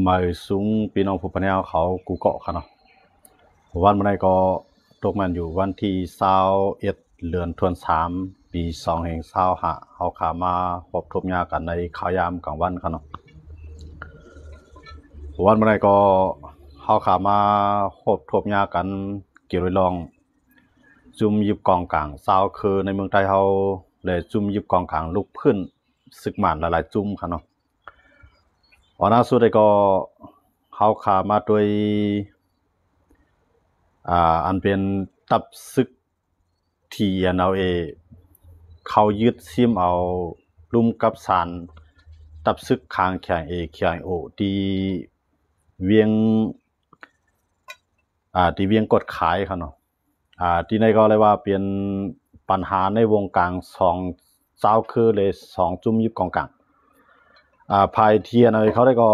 ມາຍສູງພີ່ນ້ອງຜູ້ພັນແນວເຂົາກູ່ເກາະຄັນເນາະ. ວັນມື້ໃດກໍຕົກແມ່ນຢູ່ວັນທີຊາວເອັດ ເດືອນທວນສາມ ປີສອງພັນຊາວຫ້າ ເຮົາຂ້າມາພົບທົບຍາກັນໃນຂ່າວຍາມກາງວັນຄັນເນາະ. ວັນມື້ໃດກໍເຮົາຂ້າມາພົບທົບຍາກັນກ່ຽວກັບເລື່ອງ ຊຸມຍຶດກອງກາງຊາວເຄີໃນເມືອງໄທເຮົາ ແລະ ຊຸມຍຶດກອງກາງລຸກພື້ນ ຊຶກມ້ານຫຼາຍໆຊຸມຄັນເນາະ. ອັນໜ້າສຸດກໍເຮົາຂ້າມາດ້ວຍ ອ່າ ອັນເປັນຕັບຊຶກ TNLA ເຂົາຍຶດຊິມເອົາລຸ່ມກັບສານ ຕັບຊຶກຂ້າງ KIA KIO ທີ່ວຽງ ອ່າ ທີ່ວຽງກວດຂາຍຄັນເນາະ. ອ່າ ທີ່ໃນກໍເລີຍວ່າເປັນບັນຫາໃນວົງກາງສອງຊາວເຄີ ແລະ ສອງຊຸມຍຶດກອງກາງ. ອ່າ ຝ່າຍ TNLA ເຂົາໄດ້ກໍ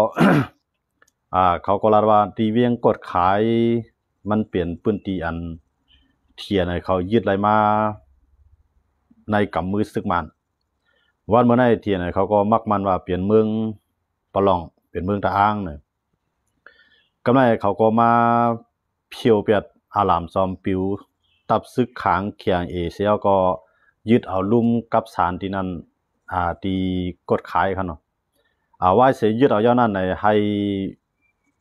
ອ່າ ເຂົາກໍລາດວ່າທີ່ວຽງກວດຂາຍ ມັນເປັນພື້ນທີ່ອັນ TNLA ເຂົາຍຶດໄດ້ມາໃນກຳມືຊຶກມ້ານ. ວັນມື້ໃນ TNLA ເຂົາກໍມັກໝັ້ນວ່າເປັນເມືອງປະຫຼອງ ເປັນເມືອງຕາອ່າງນະ. ກຳໄລເຂົາກໍມາຜຽວປຽດອາລາມຈອມປິວ ຕັບຊຶກຂ້າງ KIA ເສຍກໍຍຶດເອົາລຸ່ມກັບສານທີ່ນັ້ນ ອ່າ ທີ່ກວດຂາຍຄັນເນາະ. ອ່າ ວ່າເສຍຍຶດເອົາຢ່າງນັ້ນໃຫ້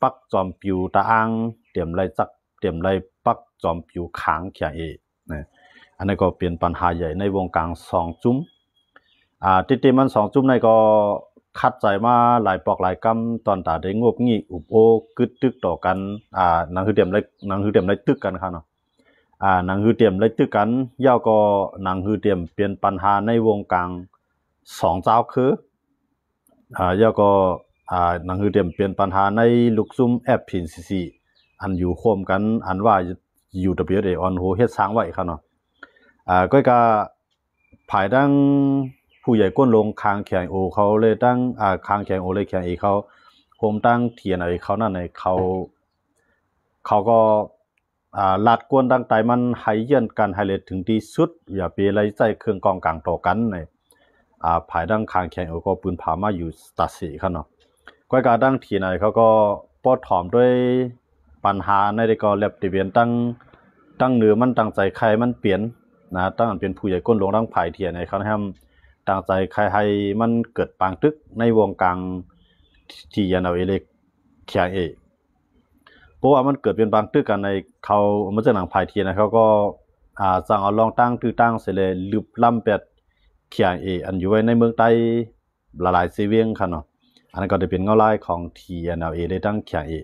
ປັກຈອມປິວຕາອ່າງ ຕຽມໄດ້ຈັກ ຕຽມໄດ້ປັກຈອມປິວຂ້າງ KIA ນະ. ອັນນັ້ນກໍເປັນບັນຫາໃຫຍ່ໃນວົງກາງສອງຊຸມ. ອ່າ ຕິດຕິມັນສອງຊຸມໃນກໍຂັດໃຈມາຫຼາຍປອກຫຼາຍກຳ ຕອນຕາໄດ້ງົບງິ້ງອຸບໂອ້ກຶດຕຶກຕໍ່ກັນ. ອ່າ ໜັງສືຕຽມໄດ້ ໜັງສືຕຽມໄດ້ຕຶກກັນຄັນເນາະ. ອ່າ ໜັງສືຕຽມໄດ້ຕຶກກັນ ແລ້ວກໍໜັງສືຕຽມເປັນບັນຫາໃນວົງກາງສອງຊາວເຄີ. ອ່າ ແລ້ວກໍ ອ່າ ໜັງສືຕຽມເປັນບັນຫາໃນລູກຊຸມ FPNCC ອັນຢູ່ຮ່ວມກັນ ອັນວ່າ UWSA ອອນໂຮເຮັດສ້າງໄວ້ຄັນເນາະ. ອ່າ ກໍກະ ຝ່າຍທັງຜູ້ໃຫຍ່ກົ້ນລົງຂ້າງ KIO ເຂົາ ແລະ ທັງ ອ່າ ຂ້າງ KIO ແລະ KIA ເຂົາ ຮວມທັງ TNLA ເຂົານັ້ນ ເຂົາ ເຂົາກໍ ອ່າ ລາດກວນຕັ້ງໃຈມັນໃຫ້ຢ້ຽນກັນໃຫ້ເລັດເຖິງທີ່ສຸດ ຢ່າໄປໄລ່ໃຊ້ເຄື່ອງກອງກາງຕໍ່ກັນ. ອ່າ ຝ່າຍທັງຂ້າງ KIO ກໍປືນຜາມາຢູ່ຕາເສຄັນເນາະ. ກໍກະທັງ TNLA ເຂົາກໍບໍ່ຖ່ອມດ້ວຍບັນຫາໃນໃດກໍແລັບຕິເວນ ຕັ້ງ ຕັ້ງເໜືອມັນຕັ້ງໃຈໃຫ້ມັນເປັນນະ ຕັ້ງອັນເປັນຜູ້ໃຫຍ່ກົ້ນລົງທັງຝ່າຍ TNLA ເຂົານຳ ຕັ້ງໃຈໃຫ້ ໃຫ້ມັນເກີດປາງຕຶກໃນວົງກາງ TNLA ແລະ KIA. ເພາະວ່າມັນເກີດເປັນປາງຕຶກກັນໃນເຂົາ ມາຈາກໜັງຝ່າຍ TNLA ເຂົາກໍ ອ່າ ສັ່ງເອົາລອງຕັ້ງ ຕື້ຕັ້ງເສຍແລະ ລຶບລ້ຳແປດ KIA ອັນຢູ່ໄວ້ໃນເມືອງໃຕ້ ຫຼາຍໆເຊວຽງຄັນເນາະ. ອັນນັ້ນກໍໄດ້ເປັນເງົາລາຍຂອງ TNLA ແລະ ທັງ KIA.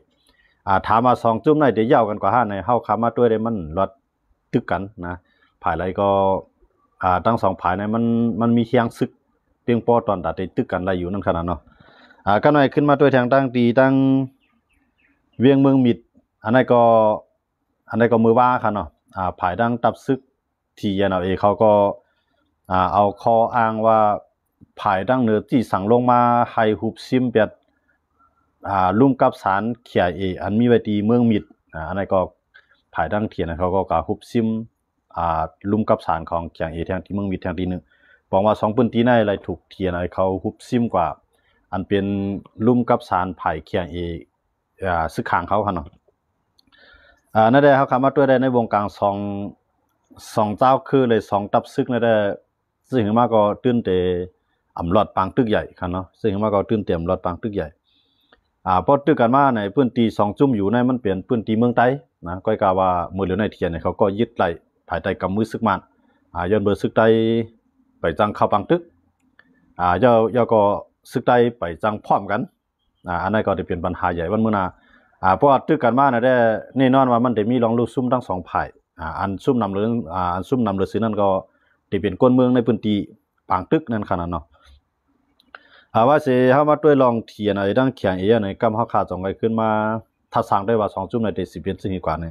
ອ່າ ຖາມວ່າສອງຈຸ້ມໃນໄດ້ຢາວກັນກວ່າຫັ້ນໃນ ເຮົາຄາມາຕົວໄດ້ມັນລອດຕຶກກັນນະ ຝ່າຍໃດກໍ ອ່າ ທັງສອງຝ່າຍໃນມັນ ມັນມີແຮງສຶກພຽງພໍຕອນຕາໄດ້ຕຶກກັນໄດ້ຢູ່ນັ້ນຂະໜາດເນາະ. ອ່າ ກັນໄວ້ຂຶ້ນມາຕົວແທງຕັ້ງຕີຕັ້ງວຽງເມືອງມິດ ອັນໃດກໍ ອັນໃດກໍມື້ວາຄັນເນາະ ອ່າ ຝ່າຍທັງຕັບຊຶກ TNLA ເຂົາກໍ ອ່າ ເອົາຂໍ້ອ້າງວ່າ ຝ່າຍທາງເໜືອຈີ່ສັ່ງລົງມາໃຫ້ຮຸບຊິມແບບ ອ່າ ລຸ່ມກັບສານ KIA ອັນມີໄວ້ທີ່ເມືອງມິດ. ອ່າ ອັນນັ້ນກໍຝ່າຍທາງ TNLA ເຂົາກໍກະຮຸບຊິມ ອ່າ ລຸ່ມກັບສານຂອງ KIA ແທງທີ່ເມືອງມິດແທງທີ່ໜຶ່ງ. ປອງວ່າສອງພື້ນທີ່ໃນໄດ້ຖືກ TNLA ເຂົາຮຸບຊິມກວ່າ ອັນເປັນລຸ່ມກັບສານຝ່າຍ KIA ອ່າ ຊຶກຂ້າງເຂົາຫັ້ນເນາະ. ອ່າ ນັ້ນແຫຼະ ເຮົາຄາມາຕົວໄດ້ໃນວົງກາງສອງ ສອງເຈົ້າຄື ແລະ ສອງຕັບຊຶກນັ້ນແຫຼະ ເຊິ່ງມາກໍຕື່ນແຕ່ອຳລອດປາງຕຶກໃຫຍ່ຄັນເນາະ ເຊິ່ງມາກໍຕື່ນແຕ່ອຳລອດປາງຕຶກໃຫຍ່. ອ່າ ພໍຕຶກກັນມາໃນພື້ນທີ່ສອງຈຸ້ມຢູ່ໃນມັນເປັນພື້ນທີ່ເມືອງໃຕ້ນະ ກໍກະວ່າມື້ຫຼຽວໃນ TNLA ເຂົາກໍຍຶດໄດ້ພາຍໃຕ້ກຳມືຊຶກມ້ານ. ອ່າ ຍ້ອນເບີຊຶກໃຕ້ໄປຈັ່ງເຂົ້າປາງຕຶກ ອ່າ ແລ້ວ ແລ້ວກໍຊຶກໃຕ້ໄປຈັ່ງພ້ອມກັນ. ອ່າ ອັນນັ້ນກໍຈະເປັນບັນຫາໃຫຍ່ວັນມື້ໜ້າ. ອ່າ ເພາະວ່າຕຶກກັນມານັ້ນແຫຼະ ແນ່ນອນວ່າມັນໄດ້ມີລອງລູກຊຸມທັງສອງຝ່າຍ. ອ່າ ອັນຊຸມນຳເລີ ອ່າ ອັນຊຸມນຳເລີຊື່ນັ້ນກໍໄດ້ເປັນຄົນເມືອງໃນພື້ນທີ່ປາງຕຶກນັ້ນຂະໜາດເນາະ. ອ່າ ວ່າຊິເຮົາມາຕົວລອງ TNLA ທັງ KIA ໃນກຳເຮົາຄາຈອງໄວ້ຂຶ້ນມາ ຖ້າສ້າງໄດ້ວ່າສອງຈຸ້ມໃນເດຊິເບນຊິງກວ່ານີ້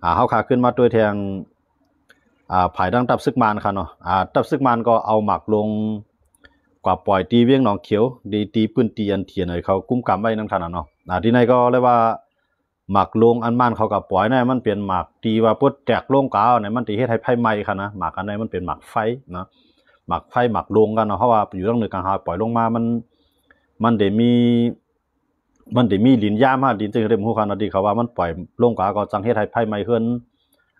ອ່າ ເຮົາຄາຂຶ້ນມາຕົວແທງ ອ່າ ຝ່າຍທາງຕັບຊຶກມ້ານຄັນເນາະ. ອ່າ ຕັບຊຶກມ້ານກໍເອົາໝາກໂລງກວ່າປ່ອຍທີ່ວຽງໜອງຂຽວ ທີ່ ທີ່ພື້ນທີ່ອັນ TNLA ເຂົາກຸມກຳໄວ້ນັ້ນຂະໜາດເນາະ. ອ່າ ທີ່ໃນກໍເລີຍວ່າໝາກໂລງອັນມ້ານເຂົາກະປ່ອຍນັ້ນ ມັນເປັນໝາກທີ່ວ່າປົດແຕກລົງກາວນີ້ ມັນຈະເຮັດໃຫ້ໄຟໄໝ້ຂະໜາດ. ໝາກອັນໃດມັນເປັນໝາກໄຟນະ ໝາກໄຟ ໝາກໂລງກັນເນາະ ເພາະວ່າຢູ່ທາງເໜືອກາງຫາວ ປ່ອຍລົງມາ ມັນ ມັນໄດ້ມີ ມັນໄດ້ມີດິນຢາມ ຫາດິນ ຈຶ່ງໄດ້ຮູ້ຄັນວ່າ ທີ່ເຂົາວ່າມັນປ່ອຍລົງກາ ກໍຈັ່ງເຮັດໃຫ້ໄຟໄໝ້ເຮືອນ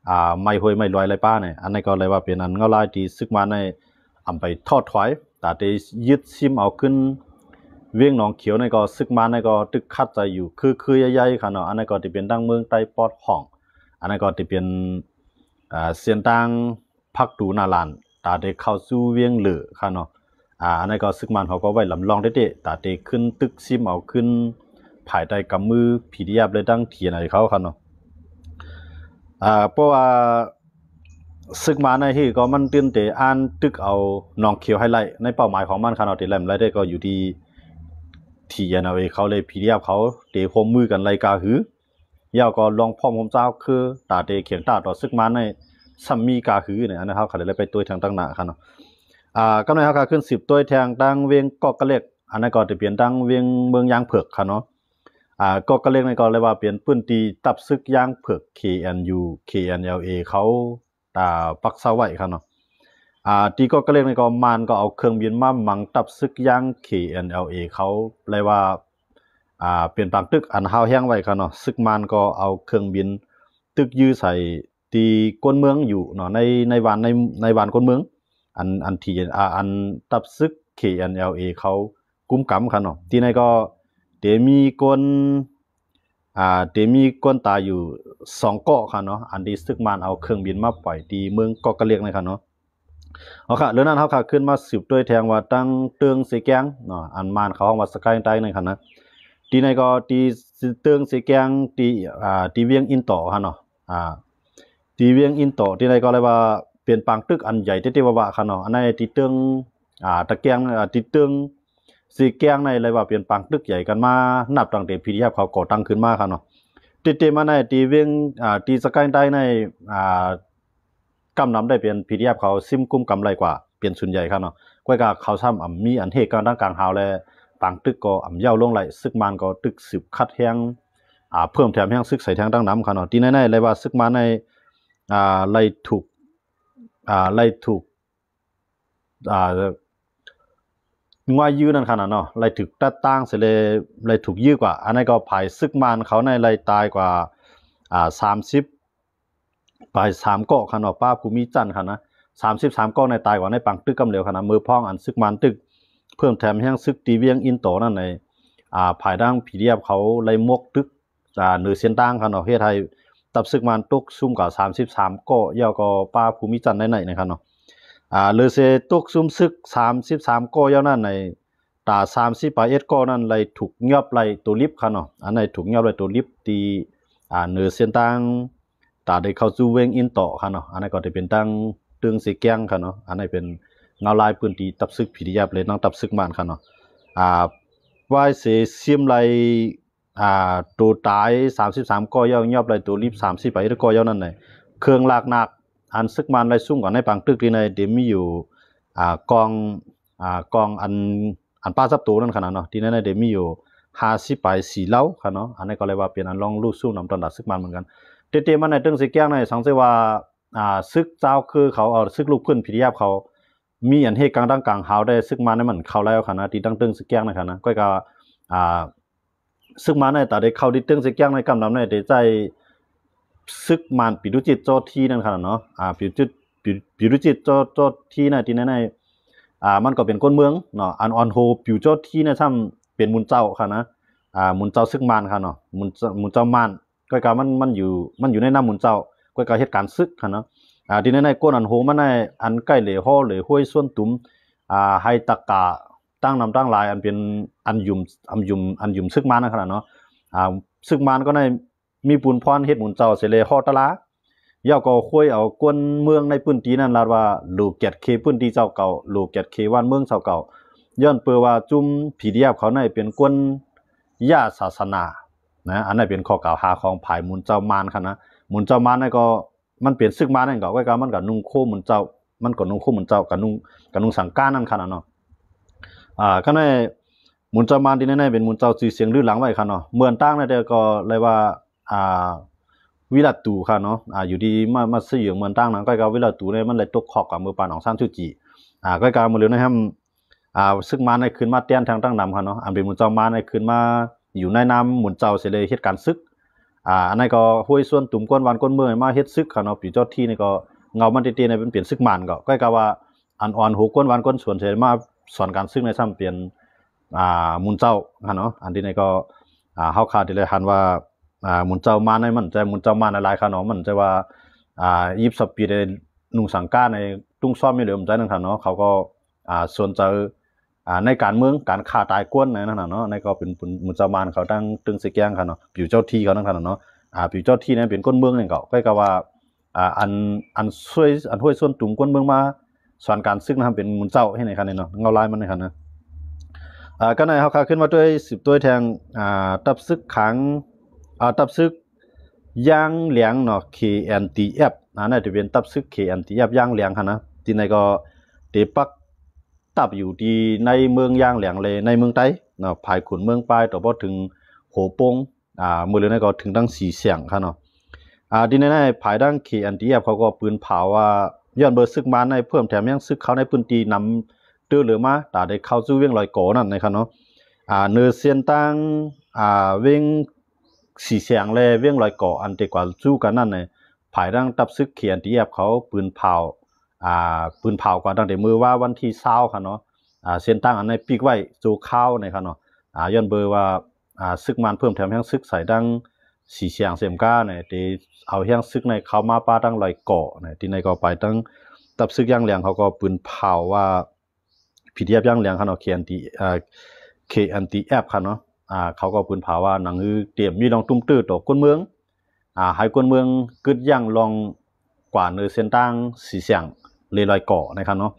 ອ່າ ໄໝ້ຫ້ວຍໄໝ້ລວຍໄຫຼປານີ້. ອັນນີ້ກໍເລີຍວ່າເປັນອັນງາວລາຍທີ່ຊຶກມານໃນອາໄປທໍ້ຖອຍ ຕາໄດ້ຍຶດຊິມເອົາຄືນວຽງໜອງຂຽວນີ້ ກໍຊຶກມານນີ້ກໍຕຶກຂັດໃຈຢູ່ຄືໆໃຫຍ່ໆ ຄັນເນາະ. ອັນນັ້ນກໍຈະເປັນທັງເມືອງໄຕປອດຫ້ອງ ອັນນັ້ນກໍຈະເປັນ ອ່າ ເສັ້ນທາງ ພັກຕູນາລານ ຕາໄດ້ເຂົ້າສູ່ວຽງເລີ ຄັນເນາະ. ອ່າ ອັນນັ້ນກໍຊຶກມານເຮົາກໍໄວ້ລຳລອງເດ້ໆ ຕາໄດ້ຂຶ້ນຕຶກຊິມເອົາຄືນພາຍໃຕ້ກຳມື ພີດີເອັຟ ແລະ ທັງ ທີເອັນເອັນເອ ເຂົາ ຄັນເນາະ. ອ່າ ເພາະວ່າຊຶກມານໃນທີ່ກໍມັນຕື່ນເຕອ່ານຕຶກເອົາໜອງຂຽວໄຮໄລ ໃນເປົ້າໝາຍຂອງມັນ ຄັນເນາະ ທີ່ໄລ່ໄດ້ກໍຢູ່ທີ່ ທີເອັນເອັນເອ ເຂົາ ແລະ ພີດີເອັຟ ເຂົາ ໄດ້ຮ່ວມມືກັນໄລ່ກາຫື ແລ້ວກໍລອງພ້ອມຮ່ວມຊາວຄື ຕາໄດ້ຂຽງຕາຕໍ່ຊຶກມານໃນ ຊ່ຳມີກາຫືນີ້. ອັນນັ້ນເຮົາກໍໄດ້ໄປຕົວະແທງຕັ້ງໜ້າ ຄັນເນາະ. ອ່າ ກຳໃນເຮົາກໍຂຶ້ນສືບຕົວະແທງຕັ້ງວຽງເກາະກະເຫຼັກ ອັນນັ້ນກໍຈະເປັນຕັ້ງວຽງເມືອງຢາງເຜິກ ຄັນເນາະ. ອ່າ ເກາະກະເຫຼັກນີ້ກໍເລີຍວ່າເປັນພື້ນທີ່ຕັບຊຶກຢາງເຜິກ ເຄເອັນຢູ ເຄເອັນເອັນເອ ເຂົາ ອ່າ ປັກເຊົາໄວ້ ຄັນເນາະ. ອ່າ ທີ່ເກາະກະເຫຼັກນີ້ກໍມານກໍເອົາເຄື່ອງບິນມາບັງຕັບຊຶກຢາງ ເຄເອັນເອັນເອ ເຂົາ ເລີຍວ່າ ອ່າ ເປັນປາງຕຶກອັນຮ້າວແຮງໄວ້ ຄັນເນາະ. ຊຶກມານກໍເອົາເຄື່ອງບິນຕຶກຢື້ໃສ່ທີ່ກົ້ນເມືອງຢູ່ເນາະ ໃນ ໃນວານ ໃນ ໃນວານກົ້ນເມືອງ ອັນ ອັນທີ່ ອ່າ ອັນຕັບຊຶກ ເຄເອັນເອັນເອ ເຂົາ ກຸມກຳ ຄັນເນາະ. ທີ່ໃນກໍໄດ້ມີຄົນ ອ່າ ໄດ້ມີຄົນຕາຍຢູ່ສອງເກາະ ຄັນເນາະ ອັນທີ່ຊຶກມານເອົາເຄື່ອງບິນມາປ່ອຍທີ່ເມືອງເກາະກະເຫຼັກນີ້ ຄັນເນາະ. ເອົາ ເລື່ອງນັ້ນເຮົາກໍຂຶ້ນມາສືບຕົວະແທງວ່າຕັ້ງເຕີງເຊແກງເນາະ ອັນມານເຂົາຮ້ອງວ່າສະກາຍໄຕນັ້ນ ຄັນນະ. ທີ່ໃນກໍທີ່ເຕີງເຊແກງ ທີ່ ອ່າ ທີ່ວຽງອິນຕໍ່ ຄັນເນາະ. ອ່າ ທີ່ວຽງອິນຕໍ່ ທີ່ໃນກໍເລີຍວ່າເປັນປາງຕຶກອັນໃຫຍ່ເຕໆວະໆ ຄັນເນາະ. ອັນໃນທີ່ເຕີງ ອ່າ ຕະແກງ ອ່າ ທີ່ເຕີງເຊແກງໃນເລີຍວ່າເປັນປາງຕຶກໃຫຍ່ກັນມານັບຕັ້ງແຕ່ ພີດີເອັຟ ເຂົາກໍ່ຕັ້ງຂຶ້ນມາ ຄັນເນາະ. ເຕໆມາໃນທີ່ວຽງ ອ່າ ທີ່ສະກາຍໄຕໃນ ອ່າ ກຳນຳໄດ້ເປັນ ພີດີເອັຟ ເຂົາຊິມກຸມກຳໄລ່ກວ່າເປັນສ່ວນໃຫຍ່ ຄັນເນາະ. ກ້ວຍກາເຂົາຊ້ຳອຳມີອັນເຮກາງດັງກາງຫາວ ແລະ ປາງຕຶກກໍອຳເຍົາລົງໄຫຼ ຊຶກມານກໍຕຶກສືບຂັດແຮງ ອ່າ ເພີ່ມແຖມແຮງຊຶກໃສ່ແທງຕັ້ງນຳ ຄັນເນາະ. ທີ່ໃນໆເລີຍວ່າຊຶກມານໃນ ອ່າ ໄລ່ຖືກ ອ່າ ໄລ່ຖືກ ອ່າ ງວຍຢື້ນັ້ນ ຄັນນະເນາະ ໄລ່ຖືກຕັດຕາງເສຍເລີຍ ໄລ່ຖືກຢື້ກວ່າ. ອັນນັ້ນກໍຝ່າຍຊຶກມານເຂົາໃນໄລ່ຕາຍກວ່າ ອ່າ ສາມສິບ ປາຍສາມເກາະ ຄັນເນາະ ປາຜູ້ມີຈັນ ຄັນນະ. ສາມສິບສາມເກາະໃນຕາຍກວ່າໃນປາງຕຶກກຳເລີວ ຄັນນະ. ເມື່ອພ້ອມອັນຊຶກມານຕຶກເພີ່ມແຖມແຮງຊຶກທີ່ວຽງອິນຕໍ່ນັ້ນໃນ ອ່າ ຝ່າຍທາງ ພີດີເອັຟ ເຂົາໄລ່ໝົກຕຶກ ອ່າ ເໜືອເສັ້ນທາງ ຄັນເນາະ ເຮັດໃຫ້ທັບຊຶກມານຕົກຊຸມກວ່າສາມສິບສາມເກາະ ແລ້ວກໍປາຜູ້ມີຈັນໃນໆ ນະ ຄັນເນາະ. ອ່າ ເລີເຊຕົກຊຸມຊຶກສາມສິບສາມເກາະ ແລ້ວນັ້ນໃນ ຕາສາມສິບປາຍເອັດເກາະນັ້ນໄລ່ຖືກຍອບໄລ່ຕົວລິບ ຄັນເນາະ. ອັນໃນຖືກຍອບໄລ່ຕົວລິບທີ່ ອ່າ ເໜືອເສັ້ນທາງ ຕາໄດ້ເຂົ້າສູ່ວຽງອິນຕໍ່ ຄັນເນາະ. ອັນນັ້ນກໍຈະເປັນຕັ້ງເຕີງເຊແກງ ຄັນເນາະ. ອັນນັ້ນເປັນງາວລາຍພື້ນທີ່ຕັບຊຶກ ພີດີເອັຟ ແລະ ທັງຕັບຊຶກມານ ຄັນເນາະ. ອ່າ ວ່າຍເສຊິມໄລ່ ອ່າ ໂຕຕາຍສາມສິບສາມເກາະ ແລ້ວຍອບໄລ່ຕົວລິບສາມສິບປາຍເກາະ ແລ້ວນັ້ນແຫຼະ ເຄື່ອງລາກໜັກ ອັນຊຶກມານໄລ່ຊຸມກັນໃນປາງຕຶກທີ່ໃນໄດ້ມີຢູ່ ອ່າ ກອງ ອ່າ ກອງອັນ ອັນປາຈັບໂຕນັ້ນ ຄັນນະເນາະ. ທີ່ໃນໄດ້ມີຢູ່ຫ້າສິບປາຍສີ່ເລົາ ຄັນເນາະ. ອັນນັ້ນກໍເລີຍວ່າເປັນອັນລອງຮູ້ຊຸມນຳຕອນດາຊຶກມານເໝືອນກັນ. ເຕໆມາໃນເຕີງເຊແກງໃນ ສັງເກດວ່າ ອ່າ ຊຶກຈາວຄືເຂົາ ເອົາ ຊຶກລູກພື້ນ ພີດີເອັຟ ເຂົາ ມີອັນເຮກາງດັງກາງຫາວ ແຕ່ຊຶກມານໃນມັນເຂົ້າແລ້ວ ຄັນນະ ທີ່ຕັ້ງເຕີງເຊແກງໃນ ຄັນນະ. ກ້ວຍກາ ອ່າ ຊຶກມານໃນຕາໄດ້ເຂົ້າທີ່ເຕີງເຊແກງໃນກຳນຳໃນໄດ້ໃຊ້ ຊຶກມານປີດຸຈິດ ຈໍທີ ນັ້ນ ຄັນນະເນາະ. ອ່າ ປີດຸຈິດ ປີ ປີດຸຈິດ ຈໍ ຈໍທີ ນະ ທີ່ໃນໃນ ອ່າ ມັນກໍເປັນຄົນເມືອງເນາະ. ອັນອ່ອນໂຮ ປີຈໍທີ ນະ ຊ້ຳເປັນມູນເຈົ້າ ຄັນນະ. ອ່າ ມູນເຈົ້າຊຶກມານ ຄັນເນາະ ມູນ ມູນເຈົ້າມານ. ກ້ວຍກາມັນ ມັນຢູ່ ມັນຢູ່ໃນນາມມູນເຈົ້າ ກ້ວຍກາເຮັດການຊຶກ ຄັນເນາະ. ອ່າ ທີ່ໃນໃນ ກົນອັນໂຮມາໃນ ອັນໃກ້ເຫຼໂຮ ເຫຼຫ້ວຍ ສວນຕຸມ ອ່າ ໄຮຕະກາ ຕັ້ງນຳຕັ້ງຫຼາຍ ອັນເປັນ ອັນຫຍຸ້ມ ອັນຫຍຸ້ມ ອັນຫຍຸ້ມຊຶກມານ ນັ້ນ ຄັນນະເນາະ. ອ່າ ຊຶກມານກໍໄດ້ ມີບຸນພອນເຮັດໝູນເຈົ້າເສເລຮໍຕະລາ ແລ້ວກໍຄວຍເອົາຄົນເມືອງໃນພື້ນທີ່ນັ້ນລາດວ່າ ໂລກກຽດເຄພື້ນທີ່ເຈົ້າເກົ່າ ໂລກກຽດເຄບ້ານເມືອງເຈົ້າເກົ່າ ຍ້ອນເປີວ່າຈຸ່ມ ພີດີເອັຟ ເຂົາໃນເປັນຄົນຢ່າສາສະໜານະ. ອັນນັ້ນເປັນຂໍ້ກ່າວຫາຂອງຝ່າຍໝູນເຈົ້າມານ ຄັນນະ. ໝູນເຈົ້າມານນັ້ນກໍ ມັນເປັນຊຶກມານນັ້ນກໍ ໄວ້ກໍມັນກໍນຸ່ງໂຄໝູນເຈົ້າ ມັນກໍນຸ່ງໂຄໝູນເຈົ້າ ກໍນຸ່ງ ກໍນຸ່ງສັງການນັ້ນ ຄັນນະເນາະ. ອ່າ ຄັນໃນໝູນເຈົ້າມານທີ່ໃນໃນເປັນໝູນເຈົ້າຊື່ສຽງລືດຫຼັງໄວ້ ຄັນເນາະ. ເມືອງຕ່າງນັ້ນແຕ່ກໍເລີຍວ່າ ອ່າ ວິລັດຕູ ຄັນເນາະ ອ່າ ຢູ່ທີ່ມາ ມາຊະເຫຍີງເມືອງຕ່າງນັ້ນ ກໍກໍວິລັດຕູນີ້ມັນໄດ້ຕົກຄອກກັບເມືອງປານອອງຊານຊູຈີ ອ່າ ກໍກໍມື້ເລີວໃນແຮມ ອ່າ ຊຶກມານໃນຂຶ້ນມາແຕ່ນທາງຕັ້ງນຳ ຄັນເນາະ. ອັນເປັນໝູນເຈົ້າມານໃນຂຶ້ນມາ ຢູ່ໃນນາມໝູນເຈົ້າເສຍເລີຍເຮັດການສຶກ. ອາ ອັນນັ້ນກໍຫ້ວຍຊວນຕຸມກວນບ້ານກວນເມືອງໃຫ້ມາເຮັດສຶກຫັ້ນເນາະ. ປີເຈົ້າທີ່ນີ້ກໍເງົາມັນເຕັມໆ ເປັນ ເປັນສຶກມ່ານ ກໍ ກໍກະວ່າອັນອ່ອນຫົວກວນບ້ານກວນສວນເສຍມາສອນການສຶກໃນຊ້ຳເປັນ ອາ ໝູນເຈົ້າຫັ້ນເນາະ. ອັນທີ່ນີ້ກໍ ອາ ເຮົາຄາດທີ່ໄດ້ຫັນວ່າ ອາ ໝູນເຈົ້າມ່ານໃນມັນຈະໝູນເຈົ້າມ່ານຫຼາຍໆ ຂະເນາະ. ມັນຈະວ່າ ອາ ຢິບສະປີດໃນນຸ່ງສັງກາໃນຕຸງຊ້ອມມີເດີມໃຈນັ້ນຂະເນາະ. ເຂົາກໍ ອາ ສົນໃຈ ອາ ໃນການເມືອງ ການຂ້າຕາຍກວນໃນນັ້ນນະເນາະ. ໃນກໍເປັນໝູນເຈົ້າມ່ານເຂົາຕັ້ງຕຶງເສແກງຂະເນາະ. ປິວເຈົ້າທີ່ເຂົານັ້ນຂະເນາະ. ອາ ປິວເຈົ້າທີ່ນັ້ນເປັນຄົນເມືອງນັ້ນກໍ ກໍກະວ່າ ອາ ອັນ ອັນຊ່ວຍ ອັນຫ້ວຍຊວນຕຸມກວນເມືອງມາ ສອນການຊຶກນະ ເປັນໝູນເຈົ້າເຮັດໃຫ້ຄັນເນາະ ເງົາລາຍມັນໃຫ້ຄັນນະ. ອາ ກໍໃນເຮົາຄາຂຶ້ນມາດ້ວຍ ສືບດ້ວຍແທງ ອາ ຕັບຊຶກຂາງ ອາ ຕັບຊຶກຢາງຫຼຽງເນາະ KNDF ອາ ໜ້າຈະເປັນຕັບຊຶກ KNDF ຢາງຫຼຽງຫັ້ນນະ. ທີ່ໃນກໍໄດ້ປັກຕັບຢູ່ທີ່ໃນເມືອງຢາງຫຼຽງ ແລະ ໃນເມືອງໃຕ້ເນາະ ພາຍຂຸນເມືອງປາຍ ຕໍ່ບໍ່ເຖິງໂຫໂປ່ງ ອາ ມື້ເລີວນັ້ນກໍເຖິງທັງສີແສງຂະເນາະ. ອາ ທີ່ໃນໃນພາຍທາງ KNDF ເຂົາກໍປືນເຜົາວ່າ ຍ້ອນເບີຊຶກມານໃນເພີ່ມແຖມແຮງຊຶກເຂົ້າໃນພື້ນທີ່ນຳເຕີເລີມາ ຕາໄດ້ເຂົ້າສູ່ວຽງລອຍກໍນັ້ນນະຄະເນາະ. ອາ ເນີເສັ້ນທາງ ອາ ວຽງສີແສງ ແລະ ວຽງລອຍກໍ ອັນເຕກວ່າສູ່ກັນນັ້ນນະ ພາຍທາງຕັບຊຶກ KNDF ເຂົາປືນເຜົາ ອາ ປືນເຜົາກວ່າຕັ້ງແຕ່ມື້ວາວັນທີຊາວຄະເນາະ. ອາ ເສັ້ນທາງອັນໃນປິດໄວ້ຊົ່ວຄາວນະຄະເນາະ. ອາ ຍ້ອນເບີວ່າ ອາ ຊຶກມານເພີ່ມແຖມແຮງຊຶກໃສ່ທາງສີແສງເສມການະ ໄດ້ເອົາແຮງຊຶກໃນເຂົ້າມາປະທາງລອຍກໍນະ. ທີ່ໃນກໍໄປທາງຕັບຊຶກຢາງຫຼຽງ ເຂົາກໍປືນເຜົາວ່າ PDF ຢາງຫຼຽງຄະເນາະ KND ເອີ KNDF ຄະເນາະ. ອາ ເຂົາກໍປືນເຜົາວ່າ ໜັງຮືເຕມມີລອງຕຸ້ມຕື້ຕໍ່ຄົນເມືອງ ອາ ໃຫ້ຄົນເມືອງກຶດຢັ້ງລອງກວ່າເນີເສັ້ນທາງສີແສງ ເລລອຍກໍນະຄະເນາະ.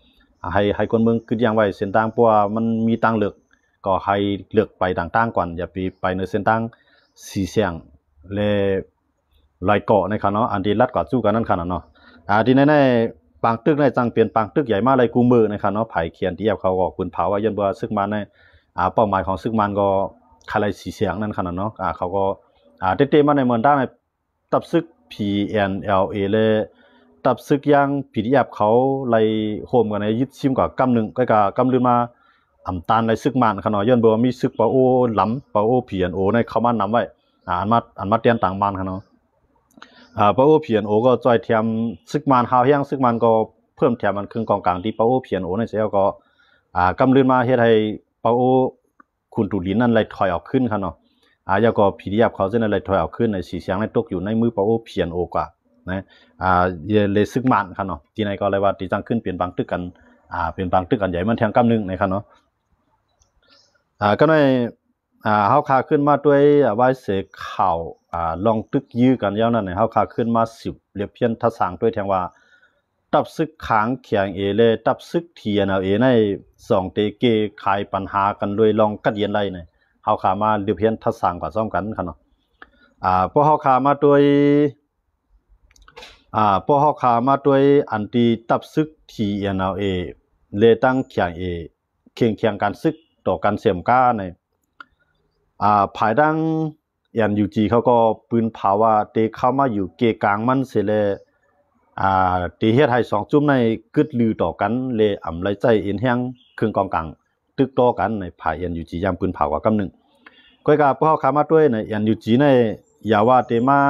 ອາ ໃຫ້ ໃຫ້ຄົນເມືອງກຶດຢັ້ງໄວ້ເສັ້ນທາງ ເພາະວ່າມັນມີທາງເລືອກ ກໍໃຫ້ເລືອກໄປຕ່າງໆກ່ອນ ຢ່າໄປ ໄປເນີເສັ້ນທາງສີແສງ ເລລອຍກໍນະຄະເນາະ ອັນທີ່ລັດກວ່າສູ່ກັນນັ້ນຄະເນາະ. ອາ ທີ່ໃນໃນປາງຕຶກໃນຈັ່ງເປັນປາງຕຶກໃຫຍ່ມາໄລ່ກູ່ມື້ນະຄະເນາະ. ພາຍ KNDF ເຂົາກໍປືນເຜົາວ່າ ຍ້ອນວ່າຊຶກມານໃນ ອາ ເປົ້າໝາຍຂອງຊຶກມານກໍຄະໄລສີແສງນັ້ນຄະເນາະ. ອາ ເຂົາກໍ ອາ ເຕັມໆມາໃນເມືອງດ້ານໃນ ຕັບຊຶກ PNLA ແລະ ຕັບຊຶກຢາງ PDF ເຂົາໄລ່ໂຮມກັນໃນຍຶດຊິມກວ່າກຳໜຶ່ງ ກໍກະກຳລືນມາອຳຕານໄລ່ຊຶກມານຄະເນາະ. ຍ້ອນບໍ່ມີຊຶກປາໂອລຳ ປາໂອ PNO ໃນເຂົ້າມານຳໄວ້ ອາ ອັນມາ ອັນມາແຕ່ນຕາງມານຄະເນາະ. ອາ ປາໂອ PNO ກໍຊ່ອຍແຖມຊຶກມານຮາວແຮງ ຊຶກມານກໍເພີ່ມແຖມອັນເຄື່ອງກອງກາງທີ່ປາໂອ PNO ໃນແລ້ວກໍ ອາ ກຳລືນມາເຮັດໃຫ້ປາໂອ ຂຸນຕູລິນນັ້ນໄລ່ຖອຍອອກຄືນຄະເນາະ. ອາ ແລ້ວກໍ PDF ເຂົາຈະໄດ້ໄລ່ຖອຍອອກຄືນ ໃນສີແສງໄດ້ຕົກຢູ່ໃນມືປາໂອ PNO ກວ່ານະ ອາ ເລຊຶກມານຄະເນາະ. ທີ່ໃນກໍເລີຍວ່າຕິດຕັ້ງຂຶ້ນເປັນປາງຕຶກກັນ ອາ ເປັນປາງຕຶກອັນໃຫຍ່ມັນແທງກຳໜຶ່ງນະຄະເນາະ. ອາ ກໍໃນ ອາ ເຮົາຄາຂຶ້ນມາດ້ວຍ ອາ ວາຍເສຂ່າວ ອາ ລອງຕຶກຢື້ກັນຍາວນັ້ນ ເຮົາຄາຂຶ້ນມາສືບລຽບຮຽນທັດສາງດ້ວຍແທງວ່າ ຕັບຊຶກຂາງ KIA ແລະ ຕັບຊຶກ TNLA ໃນສອງເຕເກຂາຍປັນຫາກັນໂດຍລອງກັດເຢັນໄດ້ນີ້ ເຮົາຄາມາລຽບຮຽນທັດສາງກວ່າຊ້ອມກັນຄະເນາະ. ອາ ພວກເຮົາຄາມາດ້ວຍ ອາ ພວກເຮົາຄາມາດ້ວຍອັນທີ່ຕັບຊຶກ TNLA ແລະ ທັງ KIA ເຄັ່ງຄຽງການຊຶກຕໍ່ກັນເສມກາໃນ ອາ ພາຍທາງ NUG ເຂົາກໍປືນເຜົາວ່າເຕເຂົ້າມາຢູ່ເກກາງມັນເສຍແລ້ວ ອາ ເຕເຮັດໃຫ້ສອງຈຸ້ມໃນກຶດລືຕໍ່ກັນ ແລະ ອຳໄລໃຊ້ເອັນແຮງເຄື່ອງກອງກາງຕຶກຕໍ່ກັນໃນພາຍ NUG ຢ່າງປືນເຜົາກວ່າກຳໜຶ່ງ. ກ້ອຍກາພວກເຮົາຄາມາດ້ວຍໃນ NUG ໃນຢ່າວ່າເຕມາ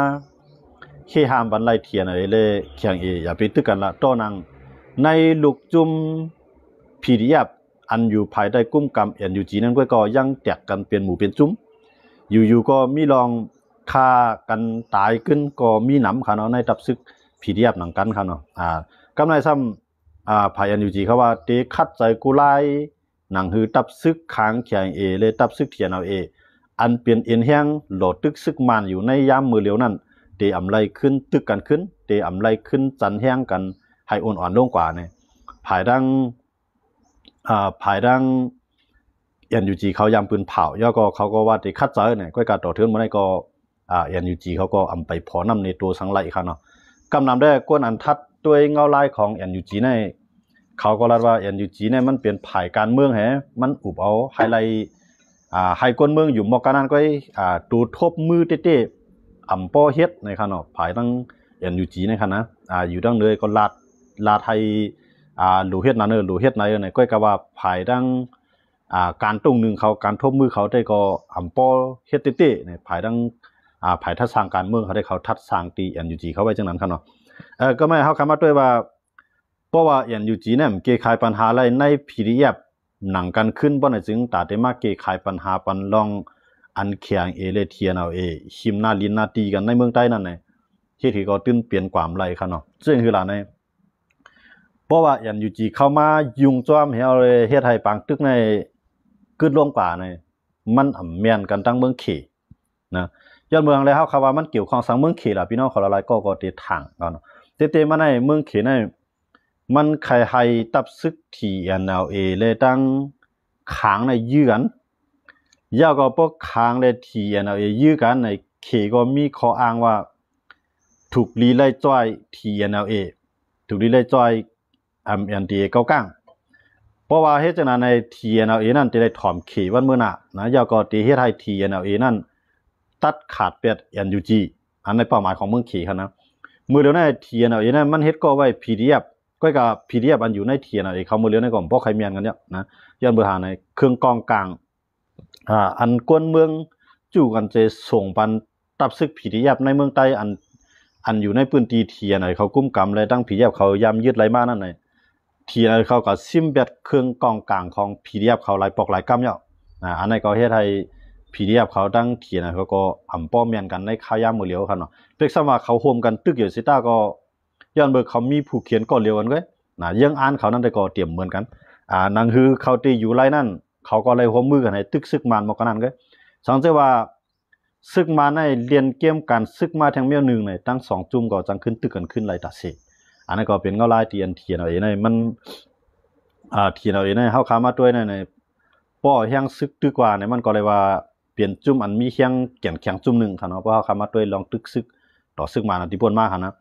ເຄຫ້າມບັນໄລ TNLA ແລະ KIA ຢ່າໄປຕຶກກັນລະ ຕໍ່ໜັງໃນລູກຈຸ້ມ PDF ອັນຢູ່ພາຍໃຕ້ກຸ້ມກຳ NUG ນັ້ນ ກໍຍັງແຕກກັນເປັນໝູ່ເປັນຈຸ້ມ ຢູ່ໆກໍມີລອງຂ້າກັນຕາຍຂຶ້ນກໍມີນຳຄະເນາະ ໃນຕັບຊຶກ PDF ນຳກັນຄະເນາະ. ອາ ກຳໃນຊ້ຳ ອາ ພາຍ NUG ເຂົາວ່າເຕຂັດໃຈກູລາຍ ໜັງຮືຕັບຊຶກຂາງ KIA ແລະ ຕັບຊຶກ TNLA ອັນເປັນເອັນແຮງຫຼໍ່ຕຶກຊຶກມານຢູ່ໃນຍາມມື້ຫຼຽວນັ້ນ ເຕອຳໄລຂຶ້ນຕຶກກັນຂຶ້ນ ເຕອຳໄລຂຶ້ນຈັນແຮງກັນໃຫ້ອ່ອນໆລົງກວ່ານີ້ ພາຍທາງ ອາ ພາຍທາງ NUG ເຂົາຢ່າງປືນເຜົາ ແລ້ວກໍເຂົາກໍວ່າເຕຂັດໃຈນີ້ ກ້ອຍກາຕໍ່ເຖິງມື້ໃດກໍ ອາ NUG ເຂົາກໍອຳໄປພໍນຳ NATO ສັງໄຫຼຄະເນາະ. ກຳນຳແດ່ກວນອັນທັດດ້ວຍເງົາລາຍຂອງ NUG ໃນ ເຂົາກໍລາດວ່າ NUG ໃນມັນເປັນພາຍການເມືອງແຮ ມັນອຸບເອົາໄຮໄລ ອາ ໃຫ້ກວນເມືອງຢູ່ໝໍການນັ້ນ ກ້ອຍ ອາ ໂຕທົບມືເຕໆ ອຳປໍເຮັດໃນຄະເນາະ ພາຍທາງ NUG ໃນຄະນະ ອາ ຢູ່ທາງເໜືອກໍລາດ ລາດໃຫ້ ອາ ໂຫຼເຮັດນະເນີ ໂຫຼເຮັດນະເອີ ໃນ ກ້ອຍກະວ່າພາຍທາງ ອ່າ ການຕົງໜຶ່ງເຂົາ ການທົບມືເຂົາໄດ້ກໍອຳບໍ່ເຮັດເຕະໆ ໃນພາຍທາງ ອ່າ ພາຍທັດສ້າງການເມືອງເຂົາໄດ້ ເຂົາທັດສ້າງທີ່ ເອັນຢູຈີ ເຂົາໄວ້ຈັ່ງນັ້ນຄັນເນາະ. ເອີ ກໍແມ່ນເຮົາຄຳມາດ້ວຍວ່າ ເພາະວ່າ ເອັນຢູຈີ ນັ້ນແກ້ໄຂບັນຫາໄດ້ໃນ ພີດີເອັຟ ໜັງກັນຂຶ້ນ ບໍ່ໄດ້ຈຶ່ງຕາໄດ້ມາແກ້ໄຂບັນຫາປັນລອງອັນ ເຄເອັນເອ ແລະ ທີເອັນເອ ຫິມໜ້າລິນໜ້າຕີກັນໃນເມືອງໃຕ້ນັ້ນນະ ເຮັດໃຫ້ກໍຕື່ນປ່ຽນຄວາມໄຫຼຄັນເນາະ. ເຊິ່ງຄືລະໃນ ເພາະວ່າ ເອັນຢູຈີ ເຂົ້າມາຫຍຸ້ງຈອມໃຫ້ເຮົາເຮັດໃຫ້ປາງຕຶກໃນກຶດລົງກວ່າໃນ ມັນອຳແມ່ນກັນທັງເມືອງເຂນະ. ຍ້ອນເມືອງແລ້ວເຮົາຄຳວ່າມັນກ່ຽວຂ້ອງສັງເມືອງເຂນລະ ພີ່ນ້ອງເຂົາຫຼາຍໆກໍ ກໍຕິດທາງເນາະ. ເຕໆມາໃນເມືອງເຂນໃນ ມັນໄຄໃຫ້ຕັບຊຶກ ທີເອັນເອ ແລະ ທັງຂາງໃນຢື້ກັນ. ຍາວກໍພວກຂາງ ແລະ ທີເອັນເອ ຢື້ກັນໃນ ເຂນກໍມີຂໍ້ອ້າງວ່າ ຖືກລີໄລ່ຈ່ອຍ ທີເອັນເອ ຖືກລີໄລ່ຈ່ອຍ ເອັມເອັນທີເອ ເກົາກາງ. ເພາະວ່າເຮັດຈັ່ງນັ້ນໃນ ທີເອັນເອ ນັ້ນຈະໄດ້ຖອມເຂນວັນມື້ໜ້ານະ ແລ້ວກໍຈະເຮັດໃຫ້ ທີເອັນເອ ນັ້ນຕັດຂາດແປດ ເອັນຢູຈີ ອັນໃນເປົ້າໝາຍຂອງເມືອງເຂນຫັ້ນນະ. ມື້ດຽວໃນ ທີເອັນເອ ນັ້ນມັນເຮັດກໍໄວ້ ພີດີເອັຟ ກໍກັບ ພີດີເອັຟ ອັນຢູ່ໃນ ທີເອັນເອ ເຂົາມື້ດຽວໃນກໍບໍ່ຄ່ອຍແມ່ນກັນແລ້ວນະ ຍ້ອນເບີຫາໃນເຄື່ອງກອງກາງ ອ່າ ອັນກວນເມືອງຈູ້ກັນຈະສົ່ງປັນຕັບຊຶກ ພີດີເອັຟ ໃນເມືອງໃຕ້ ອັນ ອັນຢູ່ໃນພື້ນທີ່ ທີເອັນເອ ເຂົາກຸມກຳ ແລະ ທັງ ພີດີເອັຟ ເຂົາຍາມຍຶດໄລ່ມານັ້ນນະ ທີເອັນເອ ເຂົາກໍຊິມແບັດເຄື່ອງກອງກາງຂອງ ພີດີເອັຟ ເຂົາຫຼາຍປອກຫຼາຍກຳແລ້ວນະ. ອັນນັ້ນກໍເຮັດໃຫ້ ພີດີເອັຟ ເຂົາທັງ ທີເອັນເອ ເຂົາກໍອຳບໍ່ແມ່ນກັນໃນຄາວຍາມມື້ຫຼຽວຄັນເນາະ. ເປັກຊ້ຳວ່າເຂົາໂຮມກັນຕຶກຢູ່ຊິຕາກໍ ຍ້ອນເບີເຂົາມີຜູ້ຂຽນກໍລຽວກັນເວີຍນະ ເຢື້ອງອ່ານເຂົານັ້ນແຕ່ກໍຕຽມເໝືອນກັນ ອ່າ ໜັງສືເຂົາທີ່ຢູ່ໄລ່ນັ້ນ ເຂົາກໍໄດ້ຮ່ວມມືກັນໃຫ້ຕຶກຊຶກມານໝົດກັນນັ້ນເວີຍ. ສັງເກດວ່າ ຊຶກມານໃນລຽນເກມການຊຶກມາແທ່ງແມວໜຶ່ງໃນ ທັງສອງຈຸ່ມກໍຈັ່ງຂຶ້ນຕຶກກັນຂຶ້ນໄລ່ຕາເສ. ອັນນັ້ນກໍເປັນເງົາລາຍທີ່ອັນ ທີເອັນເອ ໃນມັນ ອ່າ ທີເອັນເອ ໃນເຮົາຄາມາດ້ວຍໃນ ໃນ ເພາະແຮງຊຶກຕຶກວ່າໃນ ມັນກໍເລີຍວ່າເປັນຈຸ່ມອັນມີແຮງແກ່ນແຂງຈຸ່ມໜຶ່ງຄັນເນາະ ເພາະເຮົາຄາມາດ້ວຍລອງຕຶກຊຶກຕໍ່ຊຶກມານທີ່ຜ່ານມາຫັ້ນນະ.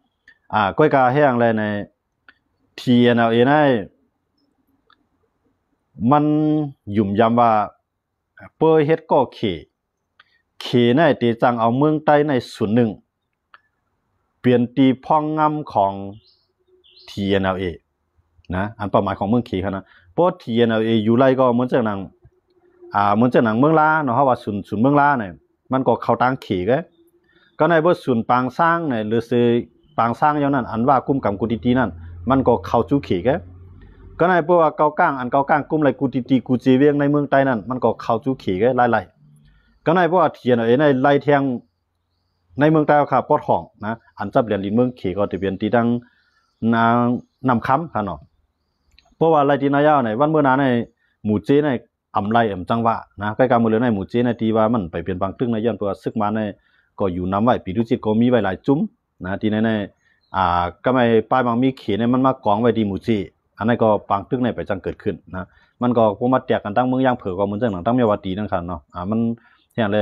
ອ່າ ກ້ອຍກາແຮງແລະໃນ ທີເອັນເອ ໃນ ມັນຫຍຸ້ມຢຳວ່າ ເປີເຮັດກໍເຂ ເຂໃນເຕຈັ່ງເອົາເມືອງໃຕ້ໃນສ່ວນໜຶ່ງ ເປັນທີ່ພອງງຳຂອງ ທີເອັນເອ ນະ ອັນເປົ້າໝາຍຂອງເມືອງເຂຫັ້ນນະ. ເພາະ ທີເອັນເອ ຢູ່ໄລ່ກໍເໝືອນຈັ່ງໜັງ ອ່າ ເໝືອນຈັ່ງໜັງເມືອງລາເນາະ ເຮົາວ່າສູນ ສູນເມືອງລານີ້ ມັນກໍເຂົ້າທາງເຂເດ້. ກໍໃນເບີສູນປາງຊ້າງນີ້ ຫຼື ເສ ປາງຊ້າງຢ່າງນັ້ນ ອັນວ່າກຸມກຳກູຕີຕີນັ້ນ ມັນກໍເຂົ້າສູ່ເຂເດ້. ກໍໃນເບີວ່າເກົາກາງ ອັນເກົາກາງກຸມໄລ່ກູຕີຕີ ກູເຈວຽງໃນເມືອງໃຕ້ນັ້ນ ມັນກໍເຂົ້າສູ່ເຂເດ້ ໄລ່ໆ. ກໍໃນເບີວ່າ ທີເອັນເອ ໃນໄລ່ແທງ ໃນເມືອງໃຕ້ເຮົາຂ້າປອດຫ້ອງນະ ອັນຈັບແດນດິນເມືອງເຂກໍຈະເປັນທີ່ທາງນາງນ້ຳຄຳຫັ້ນເນາະ. ເພາະວ່າໄລ່ທີ່ນາຍາວໃນວັນມື້ໜ້າໃນໝູ່ເຈໃນອຳໄລອຳຈັງຫວະນະ ໃກ້ກັບມື້ເລີນໃນໝູ່ເຈໃນທີ່ວ່າມັນໄປເປັນບາງຕຶກໃນ ຍ້ອນເພາະວ່າຊຶກມາໃນກໍຢູ່ນຳໄວ້ ປີດູຈິດກໍມີໄວ້ຫຼາຍຈຸ່ມນະ ທີ່ໃນໃນ ອ່າ ກະໄມປາຍບາງມີເຂໃນມັນມາກອງໄວ້ທີ່ໝູ່ເຈ ອັນນັ້ນກໍບາງຕຶກໃນໄປຈັ່ງເກີດຂຶ້ນນະ ມັນກໍພວກມາແຕກກັນຕັ້ງເມືອງຢ່າງເຜີ ກໍເໝືອນຈັ່ງໜັງຕັ້ງແມ່ວາຕີນັ້ນຄັນເນາະ ອ່າ ມັນແຮງແລ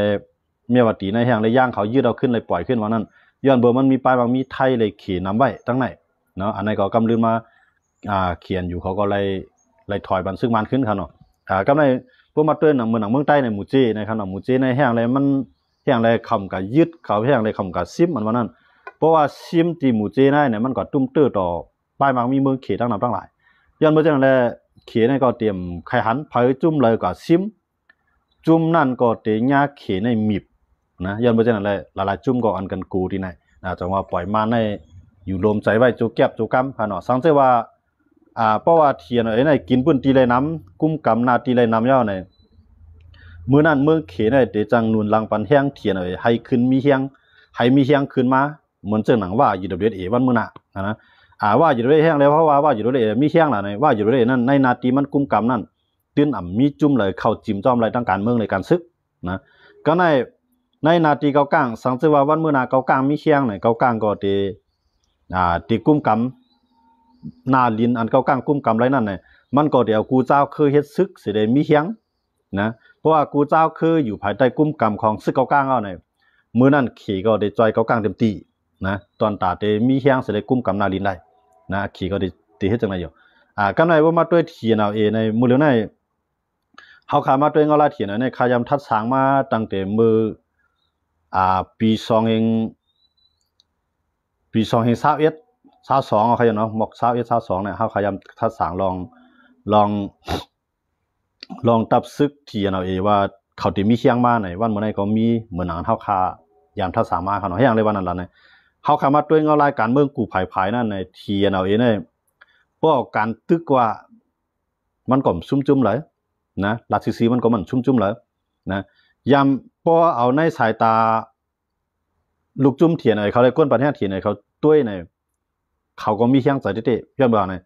ແມ່ວາຕີໃນແຮງໄລຍ່າງເຂົາຍຶດເອົາຂຶ້ນ ໄລປ່ອຍຂຶ້ນວ່ານັ້ນ ຍ້ອນເບີມັນມີປາຍບາງມີໄທ ໄລເຂນຳໄວ້ຕັ້ງໃນເນາະ ອັນນັ້ນກໍກຳລືນມາ ອ່າ ເຂນຢູ່ເຂົາກໍໄລ ໄລຖອຍບັນຊຶກມານຂຶ້ນຄັນເນາະ ອ່າ ກຳໃນພວກມາເຕີນນຳເມືອງ ນຳເມືອງໃຕ້ໃນໝູ່ເຈໃນຄັນເນາະ ໝູ່ເຈໃນແຮງໄລມັນ ແຮງໄລເຂົາກະຍຶດ ເຂົາແຮງໄລເຂົາກະຊິມ ອັນວ່ານັ້ນ ເພາະວ່າຊິມທີ່ໝູ່ເຈໃນນີ້ ມັນກໍຕຸ້ມເຕີຕໍ່ປາຍບາງມີເມືອງເຂຕັ້ງນຳຕັ້ງຫຼາຍ ຍ້ອນເບີຈັ່ງນັ້ນແລ ເຂໃນກໍຕຽມໄຄຫັນ ໃຜຈຸ່ມໃດກໍຊິມ ຈຸ່ມນັ້ນກໍເຕຍາເຂໃນມິບນະ ຍ້ອນເບີຈັ່ງນັ້ນແຫຼະ ຫຼາຍໆຈຸ່ມກໍອັນກັນກູທີ່ໃນນະ ຈັ່ງວ່າປ່ອຍມາໃນຢູ່ລົມໃຈໄວ້ໂຈແກັບໂຈກຳຫັ້ນເນາະ ສັງເກດວ່າ ອ່າ ເພາະວ່າ ທີເອັນເອ ໃນກິນພື້ນທີ່ໄລນຳ ກຸມກຳໜ້າທີ່ໄລນຳແລ້ວໃນ ມື້ນັ້ນເມືອງເຂໃນເຕຈັ່ງໜູນຫຼັງປັນແຮງ ທີເອັນເອ ໃຫ້ຂຶ້ນມີແຮງ ໃຫ້ມີແຮງຂຶ້ນມາ ເໝືອນຈັ່ງໜັງວ່າ ຢູດັບເບິນເອ ວັນມື້ໜ້ານະ ອ່າ ວ່າ ຢູດັບເບິນເອ ແຮງແລ້ວ ເພາະວ່າ ວ່າ ຢູດັບເບິນເອ ມີແຮງແລ້ວໃນ ວ່າ ຢູດັບເບິນເອ ນັ້ນໃນໜ້າທີ່ມັນກຸມກຳນັ້ນ ຕື່ນອຳມີຈຸ່ມໃດເຂົ້າຈິມຈອມໄລທາງການເມືອງ ແລະ ການຊຶກນະ ກໍໃນ ໃນໜ້າທີ່ເກົາກາງ ສັງເກດວ່າວັນມື້ໜ້າເກົາກາງມີແຮງໃນ ເກົາກາງກໍເຕ ອ່າ ເຕກຸມກຳໜ້າດິນ ອັນເກົາກາງກຸມກຳໄລນັ້ນໃນ ມັນກໍເຕເອົາກູເຈົ້າຄືເຮັດຊຶກຊິໄດ້ມີແຮງນະ ເພາະວ່າກູເຈົ້າຄືຢູ່ພາຍໃຕ້ກຸມກຳຂອງຊຶກເກົາກາງເຮົາໃນ ມື້ນັ້ນເຂກໍໄດ້ຈ່ອຍເກົາກາງເຕັມທີ່ນະ ຕອນຕາເຕມີແຮງຊິໄດ້ກຸມກຳໜ້າດິນໄດ້ນະ ເຂກໍໄດ້ ໄດ້ເຮັດຈັ່ງໃດຢູ່ ອ່າ ກໍໃນວ່າມາດ້ວຍ ທີເອັນເອ ໃນມື້ເລີວໃນ ເຮົາຄາມາດ້ວຍເງົາລາຍ ທີເອັນເອ ໃນຄາຍາມທັດສ້າງມາຕັ້ງແຕ່ມື້ ອ່າ ປີສອງເອງ ປີສອງເອງຊາວເອັດ ຊາວສອງ ເຮົາຂະຫຍັນເນາະ ໝົກຊາວເອັດ ຊາວສອງ ເນຍ ເຮົາຂະຫຍັນທັດສ້າງລອງ ລອງ ລອງຕັບຊຶກ TNLA ວ່າເຂົາທີ່ມີຮຽງມາໃນວັນມື້ໃນກໍມີ ເໝືອນຫຍັງເຮົາຄາຍາມທັດສາມາເຂົາເນາະ ຮຽງເລີຍວ່ານັ້ນລະໃນ ເຮົາຄາມາດ້ວຍເງົາລາຍການເມືອງກູ່ຜາຍໆນັ້ນໃນ TNLA ໃນ ບໍ່ເອົາການຕຶກວ່າ ມັນກໍຊຸມຈຸມຫຼາຍນະ ລັດຊື່ໆມັນກໍມັນຊຸມຈຸມຫຼາຍນະ ຍາມບໍ່ເອົາໃນສາຍຕາລູກຈຸ້ມ TNLA ເຂົາໄດ້ກວນປະເທດ TNLA ເຂົາດ້ວຍໃນ ເຂົາກໍມີຮຽງໃຈເຕ້ໆ ຍ້ອນວ່າໃນ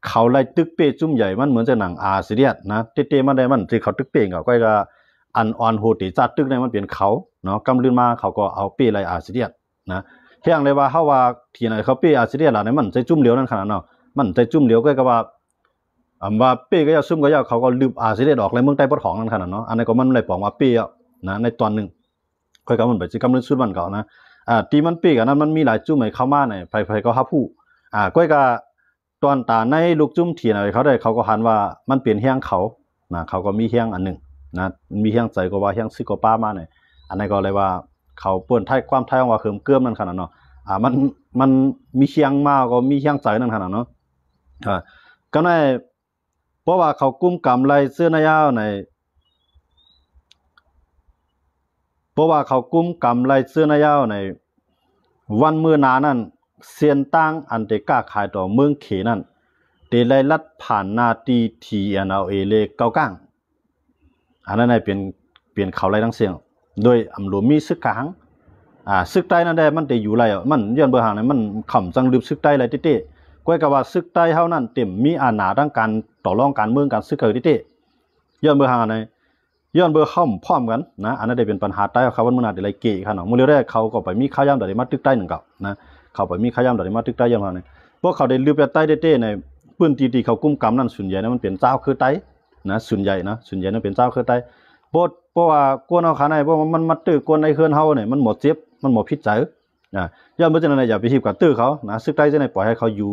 ເຂົາໄລ່ຕຶກເປ້ຈຸ້ມໃຫຍ່ ມັນເໝືອນຈາກໜັງ RCSS ນະ ເຕ້ໆມັນໄດ້ ມັນທີ່ເຂົາຕຶກເປ້ກໍ ກໍອັນອ່ອນໂຫເຕຈາດຕຶກໃນ ມັນເປັນເຂົາເນາະ ກຳລື່ນມາເຂົາກໍເອົາເປ້ໄລ່ RCSS ນະ ຮຽງເລີຍວ່າເຮົາວ່າ TNLA ເຂົາເປ້ RCSS ລະໃນ ມັນໃຈຈຸ້ມຫຼຽວນັ້ນຂະໜາດເນາະ ມັນໃຈຈຸ້ມຫຼຽວກໍ ກໍວ່າ ອຳວ່າເປ້ກໍຢ່າ ຊຸມກໍຢ່າ ເຂົາກໍລຶບ RCSS ອອກໃນເມືອງໃຕ້ປອດຂອງນັ້ນຂະໜາດເນາະ ອັນນັ້ນກໍມັນໄດ້ປອງວ່າເປ້ແລ້ວນະ ໃນຕອນໜຶ່ງ ຂ້ອຍກໍມັນໄປຊິກຳເນີນຊຸດມັນກໍນະ ອ່າ ທີ່ມັນເປ້ກັນນັ້ນ ມັນມີຫຼາຍຈຸ້ມໃຫ້ເຂົ້າມາໃນ ໃຜໆກໍຮັບຮູ້ ອ່າ ຂ້ອຍກໍ ຕອນຕາໃນລູກຈຸ້ມ TNLA ເຂົາໄດ້ ເຂົາກໍຫັນວ່າມັນເປັນແຮງເຂົານະ ເຂົາກໍມີແຮງອັນໜຶ່ງນະ ມີແຮງໃຈກໍວ່າ ແຮງຊຶກກໍປາມາໃນ ອັນນັ້ນກໍເລີຍວ່າ ເຂົາເອີ້ນໄທ ຄວາມໄທເຮົາວ່າເຫິມເກີມນັ້ນຂະໜາດເນາະ ອ່າ ມັນ ມັນມີແຮງມາກໍມີແຮງໃຈນັ້ນຂະໜາດເນາະ ອ່າ ກໍໃນ ເພາະວ່າເຂົາກຸມກຳໄລ່ເຊື້ອນາຍາວໃນ ເພາະວ່າເຂົາກຸມກຳໄລ່ເຊື້ອນາຍາວໃນ ວັນມື້ໜ້ານັ້ນ ເສັ້ນທາງອັນເຕກ້າຂາຍຕໍ່ເມືອງເຂນັ້ນ ເຕໄລ່ລັດຜ່ານໜ້າທີ່ TNLA ເລເກົາກ້າງ ອັນນັ້ນເປັນ ເປັນເຂົາໄລ່ທັງເຊິ່ງ ໂດຍອຳລວມມີຊຶກກາງ ອ່າ ຊຶກໃຕ້ນັ້ນແດ່ ມັນເຕຢູ່ໄລ່ ມັນຍ້ອນເບີຫາງນັ້ນ ມັນຄຳຈັ່ງລືບຊຶກໃຕ້ໄລ່ເຕ້ໆ ກ້ອຍກະວ່າຊຶກໃຕ້ເຮົານັ້ນເຕັມມີອານາທາງການຕໍ່ລອງການເມືອງການຊຶກເຂົາເຕ້ໆ ຍ້ອນເບີຫາງນັ້ນ ຍ້ອນເບີເຮົາພ້ອມກັນນະ ອັນນັ້ນໄດ້ເປັນບັນຫາໃຕ້ເຮົາ ຄັບ ວັນມື້ໜ້າໄດ້ໄລ່ເກະເຂົາເນາະ ມື້ລຽວແລ້ວເຂົາກໍໄປມີຂ່າວຢາມໃດມາຕຶກໃຕ້ໜຶ່ງເຂົານະ ເຂົາໄປມີຂ່າວຢາມໃດມາຕຶກໃຕ້ ຍ້ອນວ່ານີ້ ພວກເຂົາໄດ້ລຶບແຕ່ໃຕ້ເຕ້ໆ ໃນພື້ນທີ່ທີ່ເຂົາກຸມກຳນັ້ນ ສ່ວນໃຫຍ່ນະ ມັນເປັນຊາວເຄີໃຕ້ນະ ສ່ວນໃຫຍ່ນະ ສ່ວນໃຫຍ່ນະເປັນຊາວເຄີໃຕ້ ເພາະ ເພາະວ່າກວນເຮົາຂາໃນ ເພາະວ່າມັນມາເຕີກວນໃນເຮືອນເຮົານີ້ ມັນບໍ່ເຈັບ ມັນບໍ່ຜິດໃຈນະ ຢ້ານເພິ່ນຈັ່ງໃດ ຢ່າໄປຮີບກັນເຕີເຂົານະ ຊຶກໃຕ້ຈັ່ງໃດ ປ່ອຍໃຫ້ເຂົາຢູ່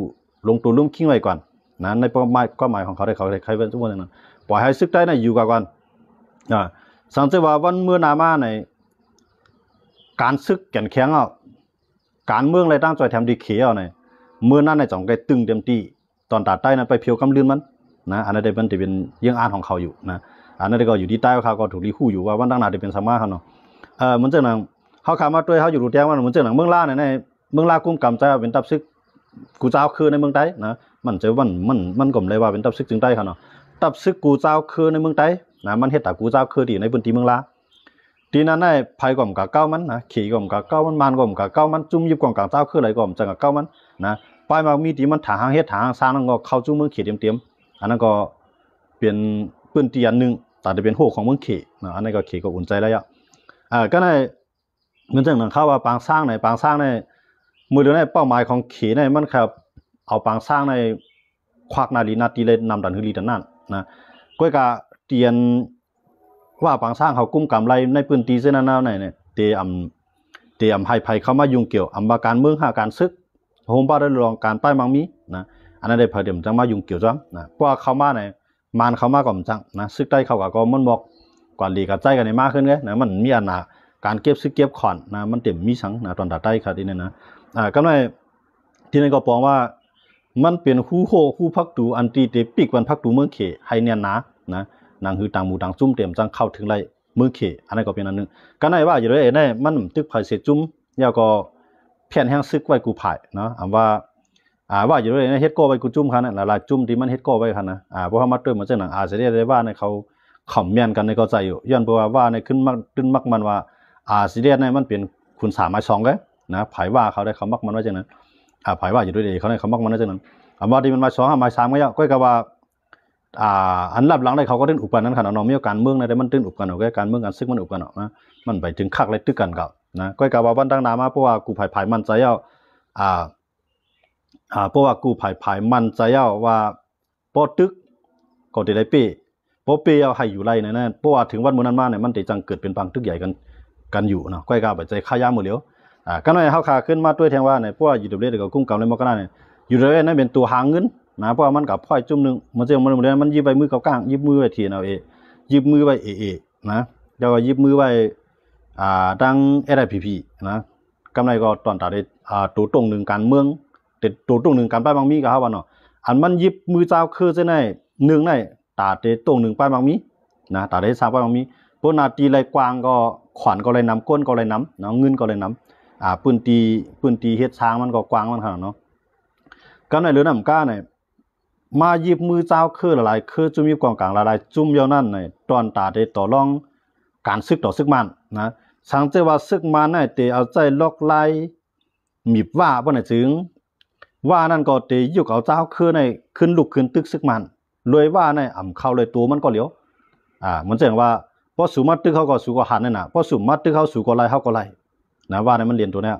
ລົງໂຕລຸ່ມຄີງໄວ້ກ່ອນນະ ໃນຄວາມໝາຍ ຄວາມໝາຍຂອງເຂົາໄດ້ ເຂົາໄດ້ໃຄເວົ້າຈັ່ງນັ້ນ ປ່ອຍໃຫ້ຊຶກໃຕ້ນະຢູ່ກັນກ່ອນ ອ່າ ສັງເກດວ່າວັນມື້ໜ້າມາໃນ ການຊຶກແກ່ນແຂງເອົາ ການເມືອງແລະຕ່າງຈອຍແຖມທີ່ເຂເອົາໃນ ມື້ນັ້ນໃນຈອງໄກຕຶງເຕັມທີ່ ຕອນຕາໃຕ້ນັ້ນໄປພຽວກຳລື່ນມັນນະ ອັນນັ້ນໄດ້ ມັນຈະເປັນເຍື່ອງອ່ານຂອງເຂົາຢູ່ນະ ອັນນັ້ນກໍຢູ່ທີ່ໃຕ້ເຂົາກໍຖືກທີ່ຮູ້ຢູ່ວ່າວັນທາງໜ້າຈະເປັນສັງມາເຮົາເນາະ ເອີ ມັນຈັ່ງນັ້ນ ເຮົາຄາມາດ້ວຍເຮົາຢູ່ດູແຕງວ່າ ມັນຈັ່ງນັ້ນ ເມືອງລາວໃນ ໃນເມືອງລາວກຸມກຳໃຈເປັນຕັບຊຶກ ກູຈາວເຄີໃນເມືອງໃຕ້ນະ ມັນຈະ ມັນ ມັນ ມັນກໍບໍ່ໄດ້ວ່າເປັນຕັບຊຶກຈຶ່ງໃຕ້ເຂົາເນາະ ຕັບຊຶກກູຈາວເຄີໃນເມືອງໃຕ້ນະ ມັນເຮັດຕາກູຈາວເຄີທີ່ໃນພື້ນທີ່ເມືອງລາວ ທີ່ນັ້ນນະ ໃຜກໍບໍ່ກ້າກ້າວມັນນະ ເຂກໍບໍ່ກ້າກ້າວມັນ ມານກໍບໍ່ກ້າກ້າວມັນ ຈຸ້ມຢິບກອງກາງຈາວເຄີໃດກໍບໍ່ກ້າກ້າວມັນນະ ປ້າຍໝາກມີທີ່ມັນຖາງຫາງເຮັດຖາງຫາງສ້າງນັ້ນກໍເຂົ້າຈຸ້ມເມືອງເຂເຕັມໆ ອັນນັ້ນກໍເປັນພື້ນທີ່ອັນໜຶ່ງ ຕາມທີ່ເປັນໂຮຂອງເມືອງເຂນະ ອັນນັ້ນກໍເຂກໍອຸ່ນໃຈແລ້ວ ອ່າ ກໍໃນ ມັນຈັ່ງນັ້ນ ເຂົາວ່າປາງຊ້າງໃນ ປາງຊ້າງໃນ ມື້ດຽວໃນເປົ້າໝາຍຂອງເຂໃນ ມັນແຄ່ເອົາປາງຊ້າງໃນ ຄວັກໜ້າລີໜ້າຕີເລີຍ ນຳດັນຮືລີດັນນັ້ນນະ ກ້ອຍກະຕຽນວ່າປາງຊ້າງເຂົາກຸມກຳໄລ່ໃນພື້ນທີ່ເຊັ່ນນັ້ນແນວໃນ ເຕອຳ ເຕອຳໃຫ້ໃຜເຂົ້າມາຫຍຸ້ງກ່ຽວ ອຳວ່າການເມືອງຫາການຊຶກ ໂຮມບາດໄດ້ລອງການປ້າຍມັງມີນະ ອັນນັ້ນໄດ້ໃຜເຕມຈັ່ງມາຫຍຸ້ງກ່ຽວຈ້ຳນະ ເພາະວ່າເຂົ້າມາໃນ ມານເຂົ້າມາກໍບໍ່ຈັກນະ ຊຶກໃຕ້ເຂົາກໍ ກໍມັນບອກກວ່າຫຼີກະໃຈກັນໃນມາຂຶ້ນເດ້ນະ ມັນມີອານາການເກັບຊຶກເກັບຂອນນະ ມັນເຕັມມີສັງນະ ຕອນຕາໃຕ້ຂະທີ່ນັ້ນນະ ອ່າ ກຳໄລທີ່ນັ້ນກໍປອງວ່າ ມັນເປັນຮູໂຮ ຮູພັກຕູ ອັນທີ່ເຕປິກວັນພັກຕູເມືອງເຂໃຫ້ແໜ້ນໜານະ ໜັງຮືຕ່າງໝູ່ຕ່າງຈຸ້ມເຕັມຈັ່ງເຂົ້າເຖິງໄດ້ເມືອງເຂ ອັນນັ້ນກໍເປັນອັນໜຶ່ງ ກະໄດ້ວ່າຢູ່ເດ້ ມັນຕຶກໃຜເສຍຈຸ້ມ ແລ້ວກໍແຜ່ນແຮງຊຶກໄວ້ກູ່ພາຍເນາະ ອຳວ່າ ອ່າ ວ່າຢູ່ເດ້ ເຮັດກໍໄວ້ກູ່ຈຸ້ມຄັນນະ ຫຼາຍໆຈຸ້ມທີ່ມັນເຮັດກໍໄວ້ຄັນນະ ອ່າ ບໍ່ເຂົ້າມາເຕີມມາຈັ່ງນັ້ນ ອາດຈະໄດ້ວ່າໃນເຂົາຄອມເມັນກັນໃນເຂົ້າໃຈຢູ່ ຍ້ອນເພາະວ່າວ່າໃນຂຶ້ນມັກ ຂຶ້ນມັກມັນວ່າ ອາ ຊີເດສ ໃນມັນເປັນຂຸນສາມໝາຍສອງເດ້ນະ ໃຜວ່າເຂົາໄດ້ ເຂົາມັກມັນໄວ້ຈັ່ງນັ້ນ ອ່າ ໃຜວ່າຢູ່ເດ້ ເຂົາໄດ້ ເຂົາມັກມັນໄວ້ຈັ່ງນັ້ນ ອຳວ່າທີ່ມັນໝາຍສອງ ໝາຍສາມກໍຢ່າ ຂ້ອຍກໍວ່າ ອ່າ ອັນລັບຫຼັງໃດເຂົາກໍຕື່ນອຸບກັນນັ້ນຄັນເນາະ ມີການເມືອງໃດມັນຕື່ນອຸບກັນເນາະ ການເມືອງການຊຶກມັນອຸບກັນເນາະ ມັນໄປເຖິງຄັກແລະຕຶກກັນກໍນະ ຂ້ອຍກໍວ່າວັນທາງໜ້າມາ ເພາະວ່າກູ່ຜາຍໆໝັ້ນໃຈແລ້ວ ອ່າ ອ່າ ເພາະວ່າກູ່ຜາຍໆໝັ້ນໃຈແລ້ວວ່າ ບໍ່ຕຶກກໍຈະໄດ້ເປ້ ບໍ່ເປ້ເອົາໃຫ້ຢູ່ໄລ່ນັ້ນນະ ເພາະວ່າເຖິງວັນມື້ນັ້ນມານີ້ ມັນຈະຈັ່ງເກີດເປັນປາງຕຶກໃຫຍ່ກັນ ກັນຢູ່ເນາະ ຂ້ອຍກໍໄປໃຈຂາຍາມມື້ດຽວ ອ່າ ກະໜ້ອຍເຮົາຂາຂຶ້ນມາດ້ວຍແທງວ່ານີ້ ເພາະວ່າ ຢູ ດັບເບິນຢູ ເອັສ ກໍກຸມກຳໃນໝົດກະນະນີ້ ຢູ ດັບເບິນຢູ ເອັສ ນັ້ນເປັນຕົວຫາເງິນນະ ເພາະວ່າມັນກໍພອຍຈຸ້ມໜຶ່ງ ມັນເຊິ່ງມັນ ມັນຍຶບໄວ້ມືເກົ່າກ້າງ ຍຶບມືໄວ້ ທີເອັນແອລເອ ຍຶບມືໄວ້ ເອເອ ນະ ແລ້ວກໍຍຶບມືໄວ້ ອ່າ ທາງ ເອສ ເອັສ ພີ ນະ ກຳໃນກໍຕອນຕາໄດ້ ອ່າ ໂຕຕົງໜຶ່ງການເມືອງ ແຕ່ໂຕຕົງໜຶ່ງການປ້າຍມັງມີກໍເຮົາວ່າເນາະ ອັນມັນຢິບມືເຈົ້າຄືເຊັ່ນໃດໜຶ່ງໃນຕາເຕຕົງໜຶ່ງປ້າຍມັງມີ ນະ ຕາໄດ້ສ້າງໄວ້ມັນມີ ເພາະໜ້າທີ່ໄລ່ກວ້າງກໍ ຂວັນກໍໄລ່ນຳ ກົ້ນກໍໄລ່ນຳເນາະ ເງິນກໍໄລ່ນຳ ອ່າ ພື້ນທີ່ ພື້ນທີ່ເຮັດສ້າງມັນກໍກວ້າງມັນຂະໜາດເນາະ. ກັນໃນເລື່ອງນຳກ້ານີ້ ມາຫຍິບມືເຈົ້າເຄືຫຼາຍໆ ເຄືຈຸ້ມຫຍິບກອງກາງຫຼາຍໆ ຈຸ້ມຢາວນັ້ນໃນ ຕອນຕາໄດ້ຕໍ່ລອງການສຶກຕໍ່ຊຶກມ່ານນະ ສັງເກດວ່າຊຶກມ່ານໃນເຕເອົາໃຈລັອກລາຍ ມີບວ່າບໍ່ໃນຈຶ່ງ ວ່ານັ້ນກໍເຕຍຸກເອົາເຈົ້າເຄືໃນ ຂຶ້ນລຸກຂຶ້ນຕຶກຊຶກມ່ານ ລວຍວ່າໃນອຳເຂົ້າລວຍໂຕມັນກໍຫຼຽວ ອ່າ ມັນເຊິ່ງວ່າ ພໍສູມາຕຶກເຮົາກໍສູກໍຫັນນັ້ນນະ ພໍສູມາຕຶກເຮົາສູກໍໄລ່ເຮົາກໍໄລ່ນະ ວ່າໃນມັນລຽນໂຕເນີ້ຍ